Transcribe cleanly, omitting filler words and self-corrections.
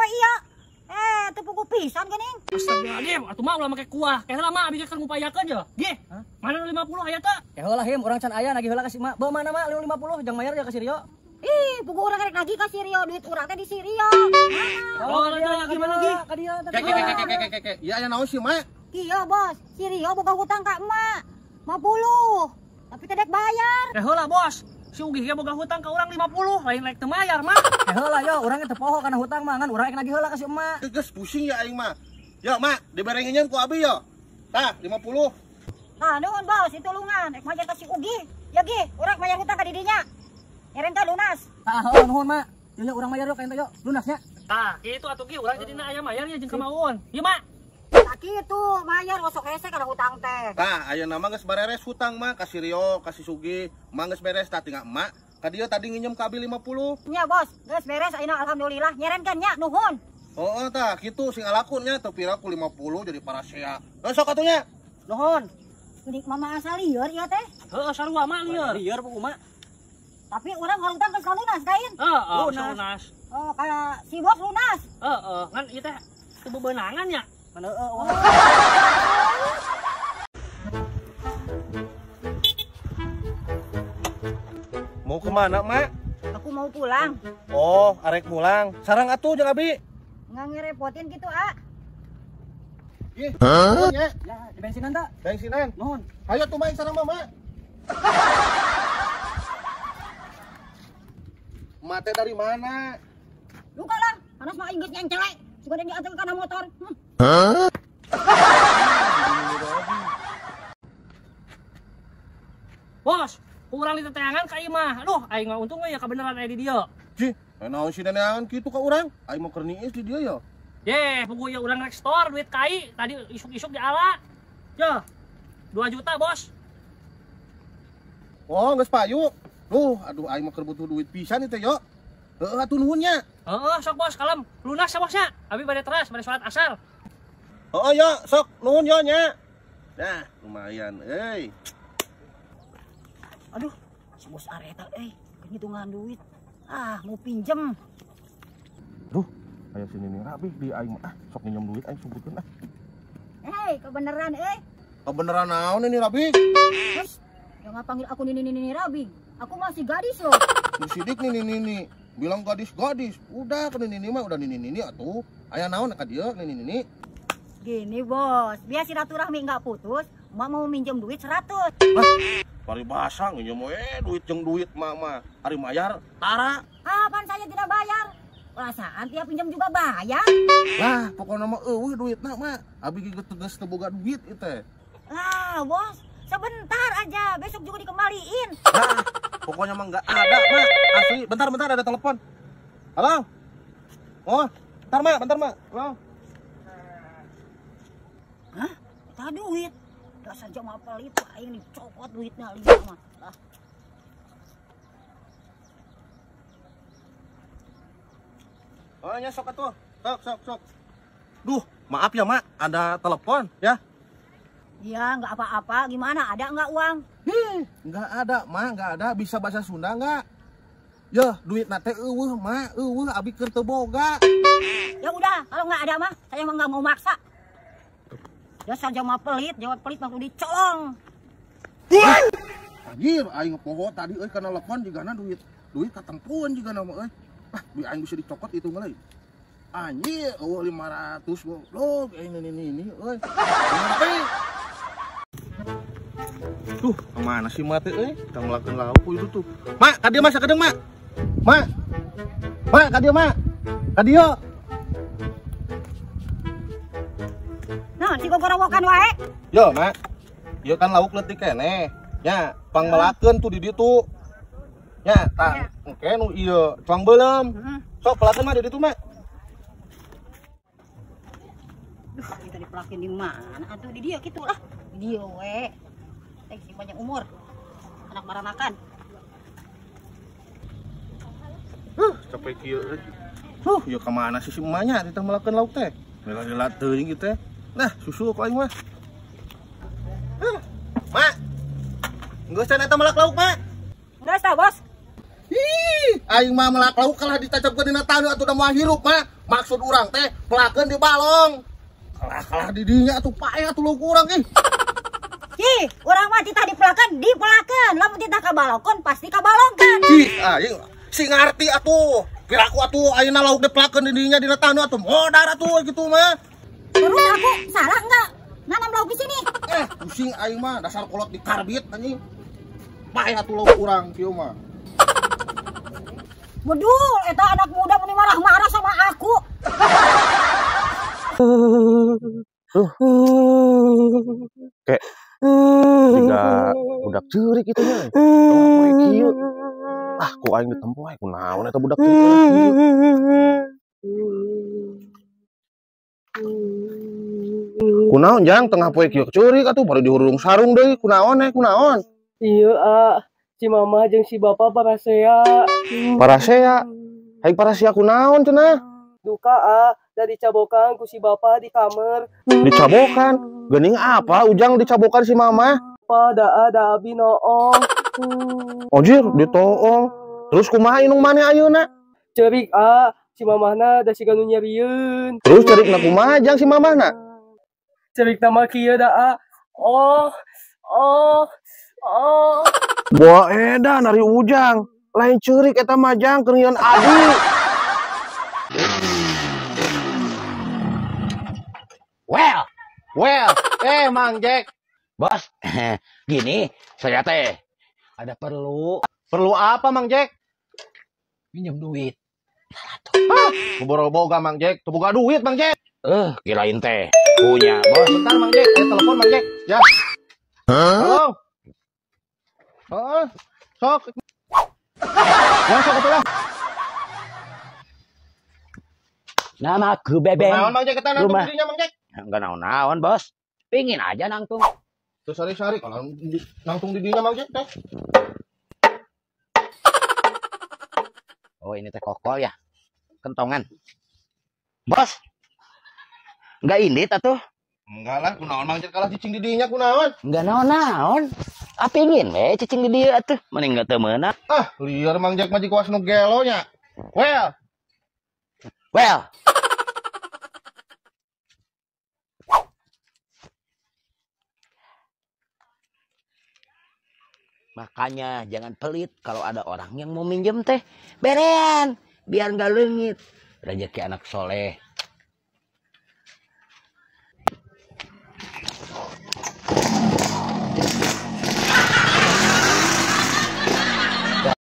we ieu. Teu puguh pisan geuning. Astagfirullahaladzim, atuh mah ulah make kuah. Keh lama abi keur ngupayakeun ye. Gih. Mana nu 50 aya teh? Keh heula him, urang can aya nagih heula ka si Mak. Beuh mana Mak 50 jang mayar ya ka si Rio. Ih, puguh urang rek nagih ka si Rio, duit urang teh di si Rio. Oh, lagi mana gih? Ka dieu. Ke ke. Ieu aya naon sih, Mak? Kieu, Bos. Si Rio boga hutang ka emak 50. Tapi teh dek bayar. Keh heula, Bos. Si Ugih ge boga hutang ka urang 50, lain rek teu mayar mah. Keh heula yo, urang teh poho kana hutang mah, ngan urang rek nagih heula ka si emak. Geus pusing ya aing mah. Yo, Mak, dibere nginjem ku abi yo. Tah, 50. Tah, nuhun Bos, ditulungan. Rek mayar ka si Ugih. Ya gih, urang mayar hutang ka didinya. Nyeren teh lunas. Tah, heuh nuhun Mak. Yo urang mayar yo ka ente yo, lunasnya. Tah, kitu atuh gih, urang jadina aya mayar nya jeung kamaun. Ieu Mak. Tah kitu, mayar osok hese kana hutang teh. Tah, ayeuna mah geus bareres hutang mah ka si Rio, ka si Sugi. Mah geus beres tah tinggal emak. Ka dieu tadi nginjem ka abi 50. Nya Bos, geus beres ayeuna alhamdulillah. Nyerenkeun nya nuhun. Heeh tah, kitu sing alakun nya teu pira ku 50 jadi parasea. Sok atuh nya. Nuhun. Geuning mama asal lieur ieu teh. Heeh, sarua mah lieur. Lieur puguh Mak. Tapi urang hutang geus lunas kain. Heeh, lunas. Oh, kayak si Bos lunas. Heeh, ngan ieu teh teu bebenangan nya. Mana heeh. Mau kemana, Mak? Aku mau pulang. Oh, arek pulang. Sarang atuh jeung abi. Nggak ngerepotin gitu, ah. Ih, huh? Ya, di bensinan tak? Bensinan. Nuhun. Ayo tuh main sarang mama. Mate dari mana? Luka lah, panas mah aing geus nyencelek. Suka dia diantar kana motor. Hah? Bos, kurang diteteangan ka imah. Aduh, aing mah untung we ya kebenaran aya di dieu. Cih, naon sih neneangan kitu ka urang? Aing mah keur niis di dieu ya. Ye, puguh ya urang rek store duit kai tadi isuk-isuk diala. Yo, 2 juta, Bos. Oh, geus payu. Duh, aduh aing mah keur butuh duit pisan ieu teh yo. Heeh atuh nuhun nya. Heeh, sok Bos, kalem. Lunas ya Bos nya. Abi bade teras, bade salat asar. Heeh yo, sok nuhun yo nya. Nah, lumayan euy. Aduh, si Bos Areta euy, ngitungan duit. Ah, mau pinjem. Duh, ayo sini nih rabi di aing mah. Ah, sok minjem duit aing sebutkeun ah. Hei, kebeneran euy. Kebeneran naon ini Rabi? Terus, jangan panggil aku nini-nini Rabi. Aku masih gadis loh. Lu sidik nini-nini. Bilang gadis-gadis. Udah ke nini-nini mah udah nini-nini atuh. Aya naon ka dieu nini-nini? Gini, Bos. Biar silaturahmi enggak putus, Mak mau minjem duit 100. Hah? Paribasa nginjem we duit jeung duit mak mah. Ari mayar tara. Kapan saya tidak bayar? Perasaan tiap pinjam juga bayar. Lah, pokoknya mah eueuh duitna mah. Abi ge geus teu boga duit ieu teh. Lah, Bos, sebentar aja, besok juga dikembaliin. Nah, pokoknya mah nggak ada, Mak. Asli, bentar-bentar ada telepon. Halo? Oh, bentar, Mak, bentar, Mak. Halo? Hah? Kita duit. Dasar jamaah pelit, aing dicopot duitnya lihat mah. Ah. Oh, nya sok atuh. Sok, sok, sok. Duh, maaf ya, Mak, ada telepon ya. Iya, nggak apa-apa. Gimana? Ada nggak uang? Hih, nggak ada, Mak, nggak ada. Bisa bahasa Sunda nggak? Ya, duit nate eueuh, Mak, eueuh abi keur teu boga. Ya udah, kalau nggak ada mah, saya mah nggak mau maksa. Dasar jamaah pelit mah kudu dicolong. Anjir, aing poho tadi euy kana telepon jigana duit. Duit katempuan jigana mah euy. Ah, duit aing bisa dicokot itu mah euy. Anjir, eueuh 500 goblok aing ini euy. Duh, kemana sih Mak teh euy? Kita ngelakeun lauk itu tuh. Mak, ka dieu Mak sakedeung, Mak. Mak. Mak, ka dieu, Mak. Ka dieu. Nah, si gogorowokan wae. Yo, Mak. Ieu kan lauk leutik keneh. Nya, pangmelakeun tuh di ditu. Nya, tah, engke nu ieu cuang beuleum. Sok pelakeun mah di ditu, Mak. Duh, kita dipelakin di mana atuh di dieu kitu lah. Di dieu we. Eh, sing panjang umur. Anak baranakan. Capek kieu euy. Ieu ka mana sih si emaknya ditah melakeun lauk teh? Lila-lila teuing ieu teh. Nah, susu ku aing mah. Mak. Geus can eta melak lauk, Mak. Geus tah, Bos. Ih, aing mah melak lauk kalah ditancapkeun dina taneuh atuh da moal hirup mah. Maksud urang teh pelakeun di balong. Kalah-kalah di dinya atuh paeh atuh lauk urang ih. Ih, urang mah titah dipelakeun, dipelakeun. Lamun titah kabalongkeun pasti kabalongkeun. Ih, aing sing ngarti atuh. Piraku atuh ayeuna lauk dipelakeun di dinya dina taneuh atuh modar atuh kitu mah. Terus aku salah enggak nanam lauk di sini? Pusing aing mah dasar kolot di karbit anjing. Paeh atuh lauk urang kieu mah. Bedul, eta anak muda meni marah-marah sama aku. Kayak jika budak ceurik kitu nya. Poe kieu. Ah, ku aing ditempo we kunaon eta budak ceurik kieu. Kunaon jang tengah poe kieu ceurik atuh baru dihurung sarung deui kunaon kunaon. Iya, ah. Si mama jeung si bapak parasea. Parasea? Haik parasea kunaon cenah? Duka ah, da dicabokan ku si bapak di kamar. Dicabokan? Geuning apa ujang dicabokan si mama? Pada ada abi noong. Anjir, ditoong. Terus kumaha inung maneh ayeuna? Ceurik ah, si mamahna da siga nu nyerieun. Terus ceurikna kumaha jang si mamahna? Ceurikna mah kieu da ah. Oh, oh, oh. Buah edan ari ujang, lain ceurik eta mah jang keur ngieun adi. Well, Mang Jack. Bos, gini, saya teh ada perlu. Perlu apa Mang Jack? Minjem duit. Hah, boro-boga Mang Jack, teu boga duit Mang Jack. Kirain teh punya, Bos. Bentar Mang Jack, saya telepon Mang Jack. Ya. Halo. Heeh, sok. Ya sok atuh lah. Nama aku Beben. Naon Mang Jack eta nangtung dirinya Mang Jack? Enggak naon-naon, Bos. Pingin aja nangtung. Tuh sari-sari kalau nangtung di dinya Mang Jack teh. Oh, ini teh kokol ya. Kentongan. Bos. Enggak indit atuh? Enggak lah, kunaon Mang Jack kalah cicing di dinya kunaon? Enggak naon-naon. Ah, pingin we cicing di dieu atuh, mending enggak teu meunang. Ah, liar Mang Jack mah jikoas nu gelo nya. Well. Well. Makanya jangan pelit kalau ada orang yang mau minjem teh. Berean, biar enggak leungit. Rezeki anak soleh